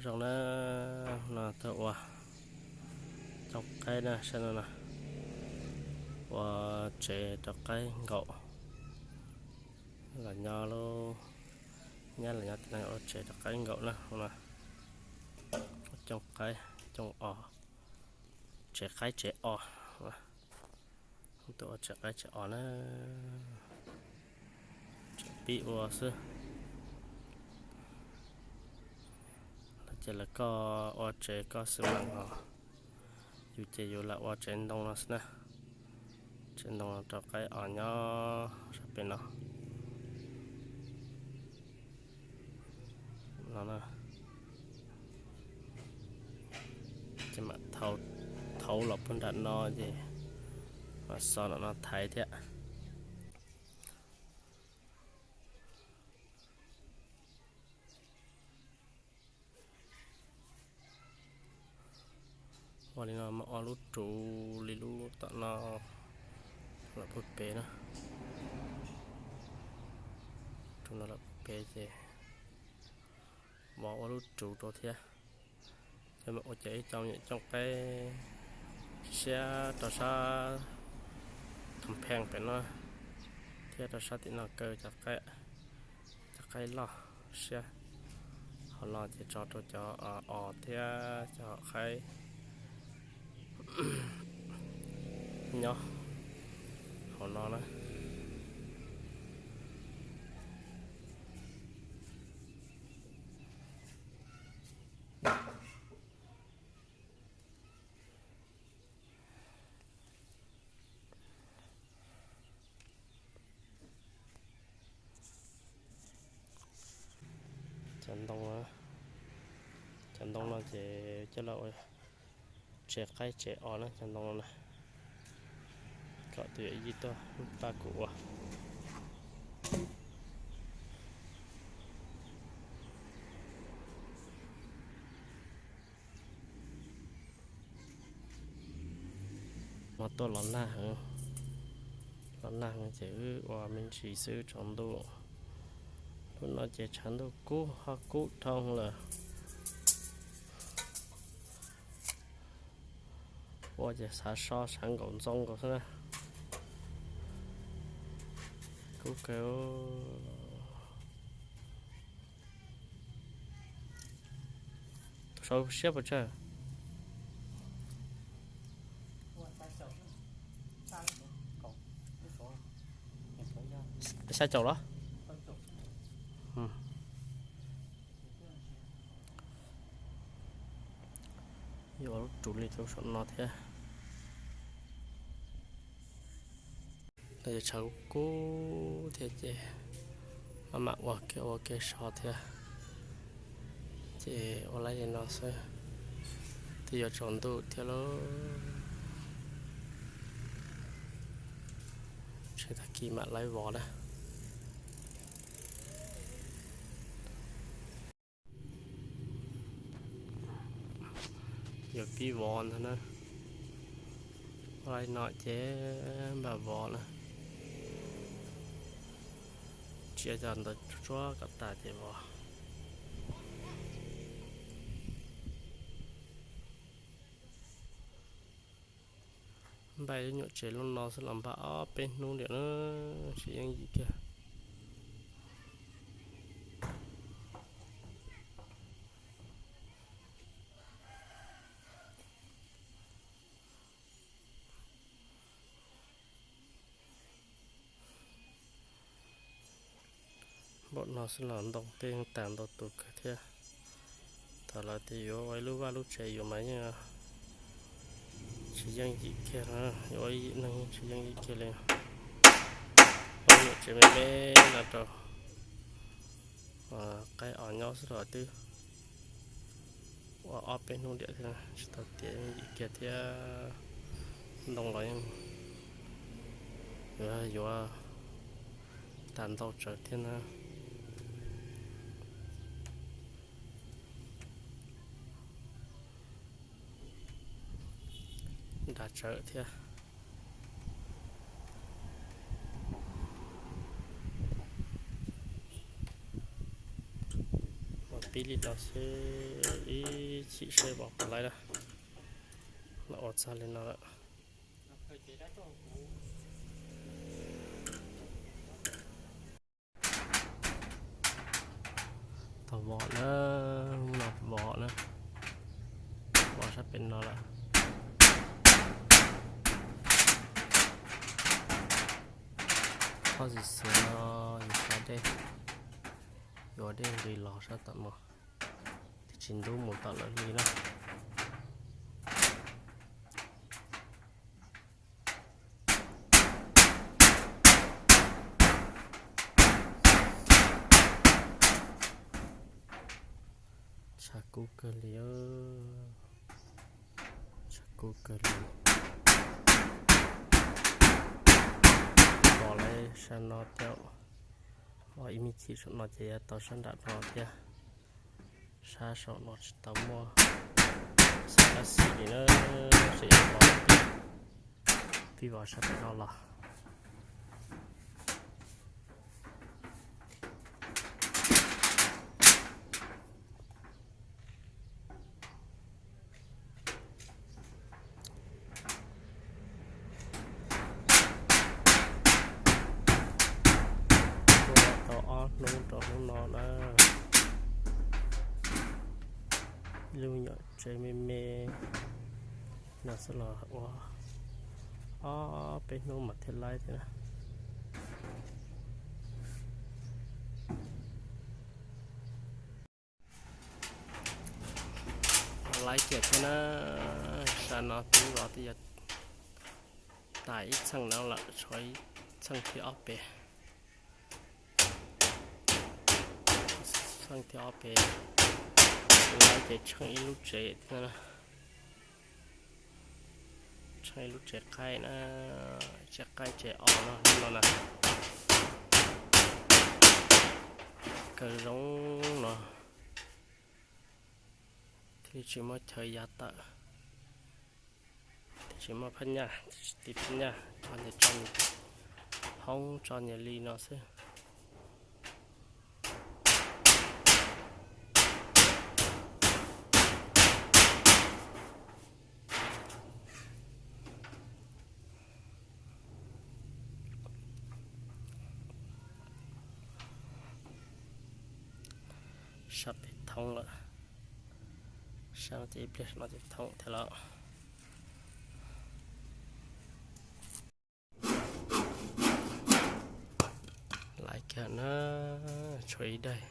Zoo na, no tuaj ua cooj qaib na, saib no na, ua tsev rau qaib nkaum. Los nyob lub, nyab los nyob tim no ua tsev rau qaib nkaum na, no. Cooj qaib, cooj os, tsev qaib tsev os. Tuaj ua tsev qaib tsev os na, tseem pib ua xwb. Lawv ces lawv koj ua tsev koj xwb mas os, yus ces yus lam ua tsev ntoo no xwb na. Tsev ntoo no rau qaib os nyob sab pem no. No na, ces mam thauv los puag nram no ces mam xo nram no thaiv thiab. Ua li no mas ua lub ruv li lub tom no lawm puag pem na. Ruv no lawm puag pem ces vov ua lub ruv rau thiab. Ces mas ua cov ib co me nyuam cooj qaib siab rau sab compound pem no thiab rau sab tim no kaw cov qaib, cov qaib loj siab. Hauv no ces tso rau cov os thiab cov qaib nyob hauv no na. Cov ntoo, cov ntoo no ces coj los ua tsev qaib tsev os na cov ntoo no na. Kom tus yawm yij tuaj pab kuv ua. Mas tuaj los nag heev, los nag heev ces wb ua me ntsis xwb tsaus ntuj. Lub no ces tshav ntuj kub ho kub dhau lawm. Ua ces xav so xav nkaum ntxoo nkaus xwb na. Kub kawg. Tus saud siab puas tsawg? Xya caum los? Yuav lub ruv li rau saum no thiab. Los yog tshav kub thiab ces maj mam ua kiag ua kiag so thiab. Ces ua laib li no xwb, twb yuav tsaus ntuj thiab lauj. Tseem tag kis mam laib vov na. Yuav pib vov ntag na. Ua li no ces npaj vov na. Tsia cov ntawd tsuab kom tas ces vov. Npaj lub nyuam tsev lub no xwb los npaj ob peb hnub ntiam na, tsis yooj yim kiag. Npaum no xwb los ntoo tej yeej tag ntau tus kawg thiab. Thaum lawv tias yuav ua ib lub vaj lub tsev yus mas yeej tsis yooj yim kiag na, yuav ua ib yim neeg yeej tsis yooj yim kiag li. Ua nyuam tsev me me no rau qaib os nyob xwb los twb ua ob peb hnub ntiam thiab tsis tau tiav yooj yim kiag thiab. Ntoo los yeej yuav, yuav tag ntau tsawv thiab na. Nrad tsawv thiab. Ua pib li no xwb, ib Chim saib vov puas laib na. Los ua txog li no lawm. Tau vov na, no vov na, vov sab pem no lawm. Qhov xis xwm no yus xav dej, yuav dej nqis los sab tom no, tsis ntub mus tom lawv li na. Tshav kub kawg li, tshav kub kawg li. Pom lawv sab no thiab, ib me chim saum no ces yuav tau sab nram no thiab. Sab saum no tsis tau muaj xov dab xim li na, tseem yuav vov, pib vov sab pem no los. Ua tau ob hnub rau hnub no na, ib lub nyuam tsev me me no xwb los ua ob peb hnub mas thiaj laib thiab na. Laib kiag thiab na, sab no twb vov twb yuav tas ib txheej no lawm, tshuav ib txheej thib ob pem. Txheej thib ob pem, laib ces tsheej ib lub tsev thiab na. Tsheej ib lub tsev qaib na, tsev qaib tsev os no no na. Kaw zoo no thiaj li tsis muaj chaw ya tawm, thiaj tsis muaj phab nyaj, tsis tiv phab nyaj, tso nyias, tso nyias hoob, tso nyias li no xwb. Sab pem thoob lawm, sab no ces ib pliag no ces thoob thiab lawm. Laib kiag na, tshuav ib daim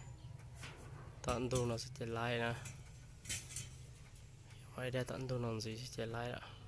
tom ntug no xwb ces laib na. Ua ib daim tom ntug no ntxiv xwb ces laib lawm.